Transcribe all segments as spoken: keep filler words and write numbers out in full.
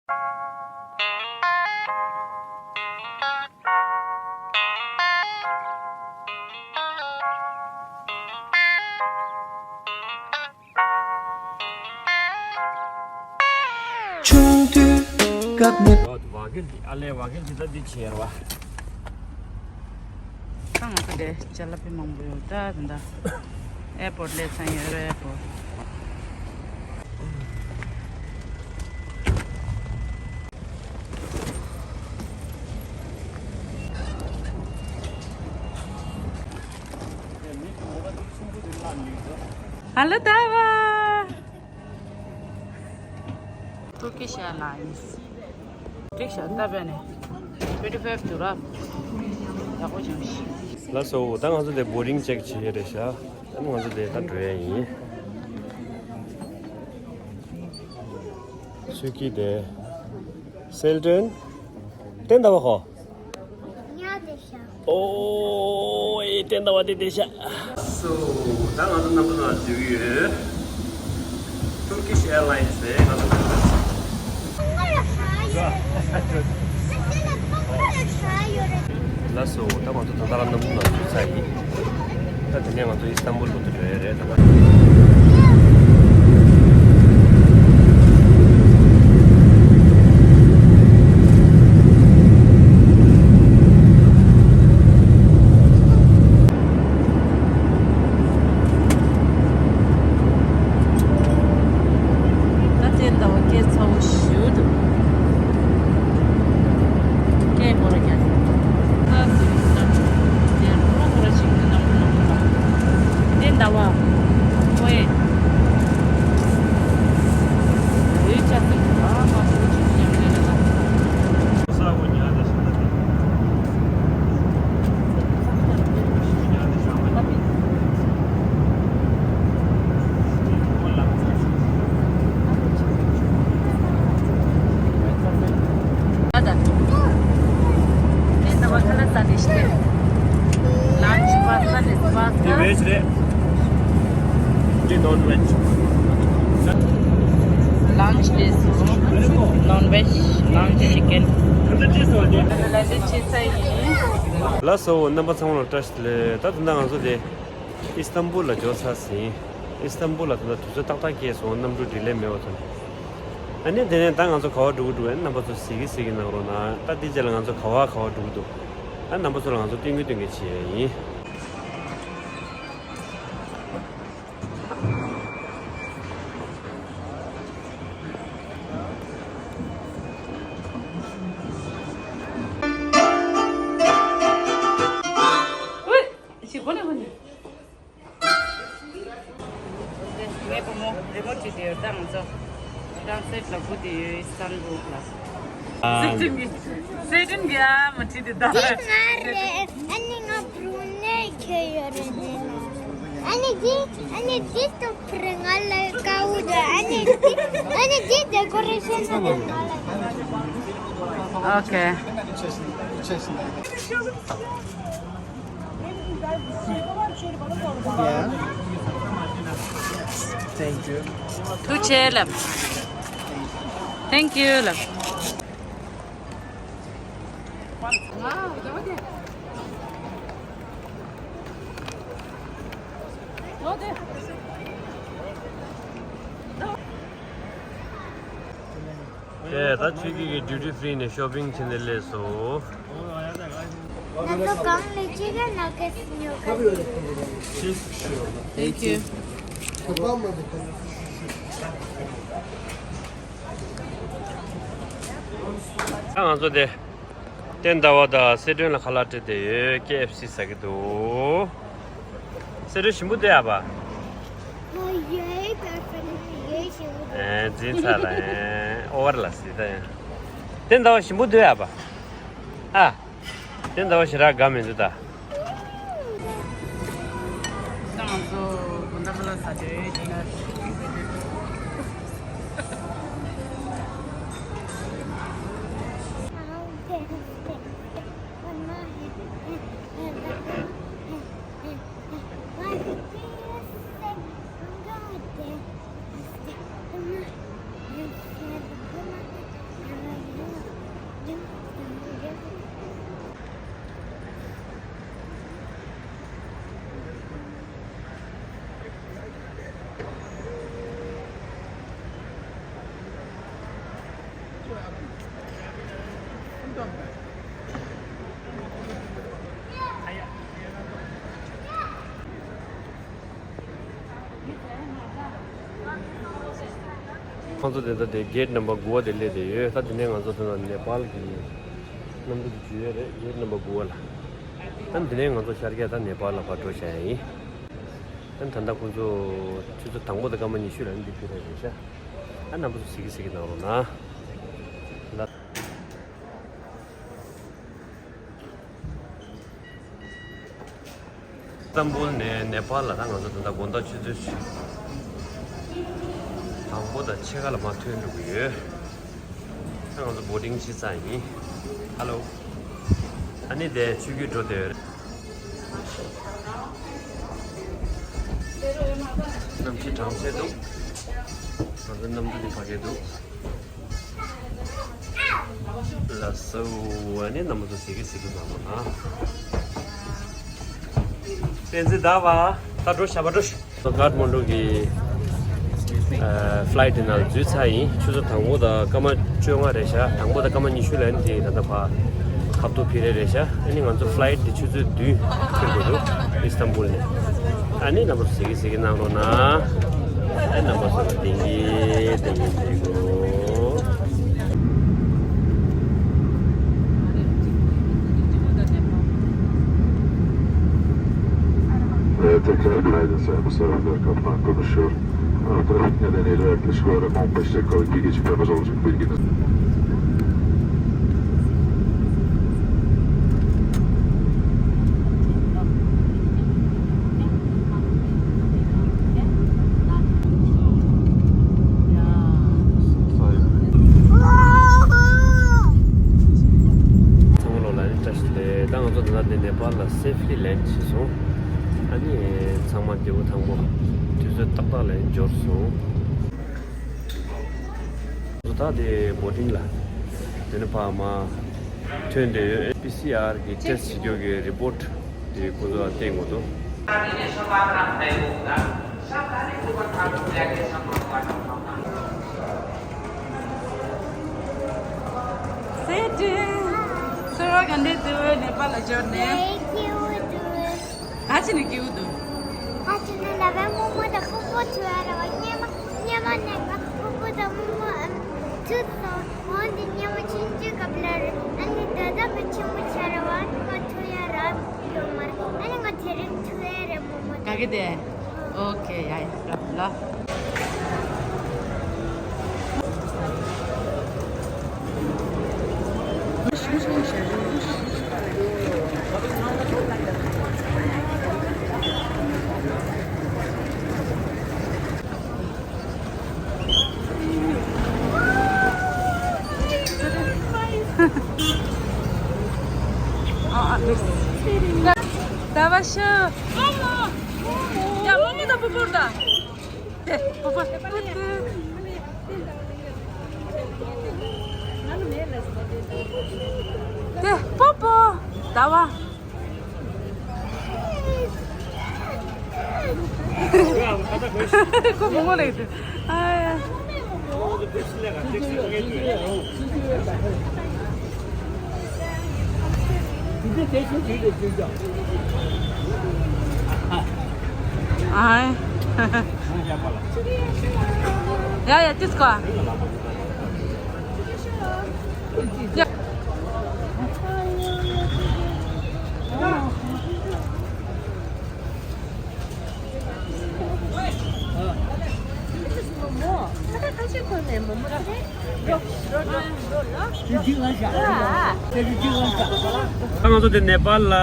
ཆུང་དུས་སྐབས་ནས། ཨ་ལས་བ་གལ་འདི་ད་འདི་ཆེར་བ། ད་ང་ཚོ་འདི་ཅ་ལག་དཔེ་མང་པོ་ཡོད་ད་ད་ད། ཨེར་པོར་ཊི་སླེབས་ཚར་ཡོད་རེད་ཨེར་པོར་ཊི། ཧ་ལོ་ད་བ། Turkish Airlines. འགྲིག་ཤག་ད་བས་ནས། twenty five དུ་ར། ཡག་པོ་བྱུང་ཤག་ལགས་སོ། ད་ང་ཚོ་དེ་boarding check བྱེད་ཡས་རེད་ཤག་ད་ང་ཚོ་དེ་ད་འགྲོ་ཡས་ཡིན། ཚུལ་གྱིས་དེ། སེལ་ཏོན། བསྟན་ཟླ་བ་ཧོ། ཉ་དེ་ཤ། ཨོ། ཨེ་བསྟན་ཟླ་བ་དེ་དེ་ཤ། སོ། ད་ང་ཚོ་རྣམ་པ་ཚོ་འཛུལ་གྱི་ཡོད། Turkish Airlines རེད་ང་ཚོ། ལགས་སོ། ད་ང་ཚོ་ད་ལྟ་རང་རྣམ་པ་ཚོ་འཛུལ་ཚར་ཡིན། ད་དེ་ནས་ང་ཚོ་ཨི་སི་ཐན་བུལ་ལ་འགྲོ་ཡས་རེད་ད། ད་ཚེ་ཟླ་བ་སྐད་ཚ་བོ་ཞུ་འདུག་སྐད་མོ་ར་རྒྱག་དེ་རོ་ཁོ་ར་ཅིག་ནམ་རོ་ནམ་རོ་ལ། དེ་ཟླ་བ་ཁོ་ཨེ། ཨེ་ཅག་ཟེར་གི་ཨ་མ་ཁོ་ཅིག་ཉམས་ལེན་ལ། Lunch རེད། འདི་non veg. Lunch རེད་སོ། Non veg lunch chicken. ལགས་སོ། རྣམ་པ་ཚང་མ་ལ་བཀྲ་ཤིས་བདེ་ལེགས། ད་ད་ལྟ་ང་ཚོ་དེ་ཨི་སི་ཐན་བུལ་ལ་འབྱོར་ཚར་ཟིན། ཨི་སི་ཐན་བུལ་ལ་ད་ལྟ་དུས་ཚོད་ཏག་ཏག་སྐྱེལ་སོང་། གནམ་གྲུ་ཌི་ལེ་མེད་པ་ཚོ། ཨ་ནི་དེ་ནས་ད་ང་ཚོ་ག་པར་འགྲོ་གི་འདུག་ཨ་ནི་རྣམ་པ་ཚོ་གཟིགས་ཀྱི་གཟིགས་ཀྱི་གནང་རོགས་གནང་། ད་འདི་རྗེས་ལ་ང་ཚོ་ག་པར་ག་པར་འགྲོ་གི་འདུག་ཨ་རྣམ་པ་ཚོ་ལ་ང་ཚོ་སྟོན་གི་སྟོན་གི་བྱེད་ཡས་ཡིན། ངའི་བུ་མོ་རི་མོ་བྲིས་ཏེ་ཡོད་ད་ང་ཚོ། ཏྲན་སི་ལེཊ་ལ་སྒུག་བསྡད་ཡོད་ཨི་སི་ཐན་བུལ་ལ། ཨ། སེ་ཏན་གྱི་སེ་ཏན་གྱི་ཨ་མ་བྲིས་ཏེ་ད། འདི་ང་རེད། ཨ་ནི་ང་བུ་ནས་ཁྱེར་ཡོད་རེད་འདི་ལ། ཨ་ནི་འདི་ཨ་ནི་འདི་སྟོབས་ཕྲུག་ང་ལ་དཀའ་བོ་རེད། ཨ་ནི་འདི་ཨ་ནི་འདི་ཌེ་ཀོ་རེ་ཤན་ང་ལ་དཀའ་བོ། ཨོ་ཁེ། Yeah. Thank you. ཐུགས་རྗེ་ཆེ་ལབ། Thank you ལབ། ཨེ། ད་ཆུ་སྐྱིད་ཀྱིས་ཌིའུ་ཊི་ཧྥི་རི་ནས་ཤོ་པིང་བྱས་ནས་སླེབས་སོང་། ང་ཚོ་གང་ལ་ཅི་ག་ན་ག་སི་ཉོ་ག། Thank you. ད་ང་ཚོ་དེ་བསྟན་ཟླ་བ་དང་སེ་ཏན་ལ་ཁ་ལག་སྤྲད་བསྡད་ཡོད། ཀེ་ཨེཕ་སི་ཟ་གི་འདུག་སེ་ཏན་ཞིམ་པོ་འདུག་ཨ་ཕ། ཨ། ཡོད་པ་ཡོད་ཞིམ་པོ་འདུག་ཨེ། འཛིན་ཚར་ལ་ཨེ། ཨོ་བར་ལ་ཟིན་ད་ཡ། བསྟན་ཟླ་བ་ཞིམ་པོ་འདུག་ཨ་ཕ། ཨ། བསྟན་ཟླ་བ་ཞེ་དྲག་དགའ་མི་འདུག་ད། ད་ང་ཚོ་དགོང་དག་ཁ་ལག་ཟ་འདོད་ཡོད་ན། ཁོང་ཚོ་དེ་ལྟ་དེ་གེ་ཊི་ནམ་བར་དགུ་པ་དེ་སླེབས་བསྡད་ཡོད། ད་དེ་ནས་ང་ཚོ་ཐོན་ན་ནེ་པཱལ་གྱི་གནམ་གྲུ་དེ་འཇུ་ཡས་རེད། གེ་ཊི་ནམ་བར་དགུ་པ་ལ། ད་དེ་ནས་ང་ཚོ་ཤར་གྱི་ད་ནེ་པཱལ་ལ་ཕར་འགྲོ་བྱ་ཡ་ཡིན། ད་ད་ལྟ་ཁོང་ཚོ་ཆུ་ཚོད་དང་པོ་དང་སྐར་མ་ཉི་ཤུ་ལ་འདི་ཕུལ་རེད་རེད་ཤག་ཨ་རྣམ་པ་ཚོ་གཟིགས་གཟིགས་གནང་རོགས་གནང་། ཨི་སྟན་བུལ་ནས་ནེ་པཱལ་ལ་ད་ང་ཚོ་ད་ལྟ་དགོང་དག་ཆུ་ཚོད་དང་པོ་དང་ཕྱེད་ཀ་ལ་མར་ཐོན་འགྲོ་གི་ཡོད། ད་ང་ཚོ་བོ་ཌིང་བྱེད་ས་ཡིན། ཧ་ལོ། ཨ་ནི་དེ་ཆུ་རྒྱུད་འགྲོ་བསྡད་ཡོད། གནམ་གཤིས་གྲང་ཚད་འདུག་ང་ཚོ་གནམ་གྲུ་དེ་ཕ་གིར་འདུག་ལགས་སོ། ཨ་ནི་རྣམ་པ་ཚོ་གཟིགས་གཟིགས་གནང་རོགས་གནང་། བསྟན་འཛིན་ཟླ་བ། ད་འགྲོ་ཤག་པ་འགྲོ་ཤག་ཀ་ཐ་མན་ཌུ་གི་ཨ་ཕ་ལའི་ཊི་དེ་ནང་འཛུལ་ཚར་ཡིན། ཆུ་ཚོད་དང་པོ་དང་སྐར་མ་བཅོ་ལྔ་རེད་ཤག་དང་པོ་དང་སྐར་མ་ཉི་ཤུ་ལ་ནི་དེ་ད་ལྟ་ཕར་ཁ་ཐུག་ཕུལ་རེ་རེད་ཤག་ཨ་ནི་ང་ཚོ་ཕ་ལའི་ཊི་དེ་ཆུ་ཚོད་བདུན་འཁྱོལ་དགོས་འདུག་ཨི་སྟན་བུལ་ནས། ཨ་ནི་རྣམ་པ་ཚོ་གཟིགས་གཟིགས་གནང་རོགས་གནང་། ཨ་ནི་རྣམ་པ་ཚོ་ལ་བདེ་སྐྱིད་བདེ་སྐྱིད་བདེ་སྐྱིད། Tekrar günaydın sayın Mustafa Kaptan konuşuyor. Trafik nedeniyle yaklaşık olarak on beş dakikalık bir gecikmemiz olacak, bilginiz. ཚང་མ་ལོ་ལ་ནི་བཀྲ་ཤིས་བདེ་ལེགས། ད་ང་ཚོ་ད་ལྟ་འདི་ནེ་པཱལ་ལ་སེ་ཕི་ལི་ལེན་ཌི་བྱས་སོང་། ཨ་ནི་ཚང་མ་བདེ་པོ་ཐང་པོ་དུས་ཚོད་ཏག་ཏག་ལ་འབྱོར་སོང་། ད་དེ་བོ་ཌིང་ལ་དེ་ནས་ཕར་མར་ཐོན་བསྡད་ཡོད། པི་སི་ཨར་གི་ཊེ་སི་ཊི་བྱེད་རྒྱུ་གི་རི་པོར་ཊི་དེ་ཁོ་ཚོ་ལ་སྟེར་དགོས་འདུག་སེ་ཊི་སེ་ར་ག་འདྲ་འདུག་ནེ་པཱལ་ལ་འབྱོར་ནས། ག་ཅི་ནས་སྐྱིད་པོ་འདུག་ག་ཅི་ནས་ལབ་ན་རྨོ་མོ་དང་སྤོ་སྤོ་ཐུག་ཡ་རེད་པ། སྔོན་མ་སྔོན་མ་ནས་ང་སྤོ་སྤོ་དང་རྨོ་མོ་ཨ་ཐུག་སོང་། འོན་ཏེ་སྔོན་མ་ཆུང་ཆུང་སྐབས་ལ་རེད། ཨ་ནི་ད་ལྟ་ང་ཆེན་པོ་ཆགས་རེད་པ། ཨ་ནི་ང་ཐུག་ཡ་རག་ཡོད་མ་རེད། ཨ་ནི་ང་དེ་རིང་ཐུག་ཡ་རེད་རྨོ་མོ་དང་། ག་གེ་དེ། ཨོ་ཁེ། ཡ་ཡ། ལ། ཟླ་བ་ཤུ། ཡ་རྨོ་མོ་དང་སྤོ་སྤོ་དང་། དེ་སྤོ་སྤོ། དེ་སྤོ་སྤོ། ཟླ་བ། ཁོ་མོ་མོ་ལེགས་དེ། ཨ་ཡ། ཨ་ཡ། ཡ་ཡ། དེ་སྐོར། ཡ། ད་ང་ཚོ་དེ་ནེ་པཱལ་ལ་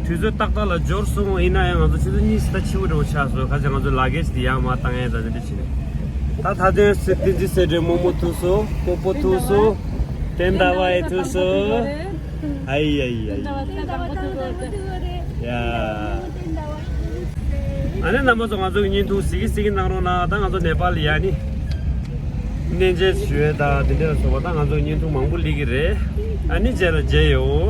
དུས་ཚོད་ཏག་ཏག་ལ་འབྱོར་སོང་། ཡིན་ན་ཡང་ང་ཚོ་ཆུ་ཚོད་གཉིས་ཙམ་ཕྱི་པོ་འགྲོ་ཆགས་སོང་། ག་ཅི་ང་ཚོ་ལ་གེ་ཇི་དེ་ཡར་མར་བཏང་ཡས་དང་དེ་འདྲ་བྱས་ནས། ད་ད་དུང་སི་ཏིན་ཇི་སེ་འདྲའི་རྨོ་མོ་ཐུག་སོང་། སྤོ་སྤོ་ཐུག་སོང་། ཏན་ཏ་བ་ཡི་ཐུག་སོང་། ཨའི་ཨའི་ཨའི། ཡ། ཨ་ནི་རྣམ་པ་ཚོ་ང་ཚོ་གི་བརྙན་ཐུང་གཟིགས་གི་གཟིགས་གི་གནང་རོགས་གནང་། ད་ང་ཚོ་ནེ་པཱལ་ལ་ཡ་ནི་གནས་མཇལ་ཞུ་ཡས་དང་དེ་འདྲ་ལ་སོགས་པ་ད་ང་ཚོ་བརྙན་ཐུང་མང་པོ་སླེབས་ཀྱི་རེད། ཨ་ནི་རྗེས་ལ་མཇལ་ཡོང་།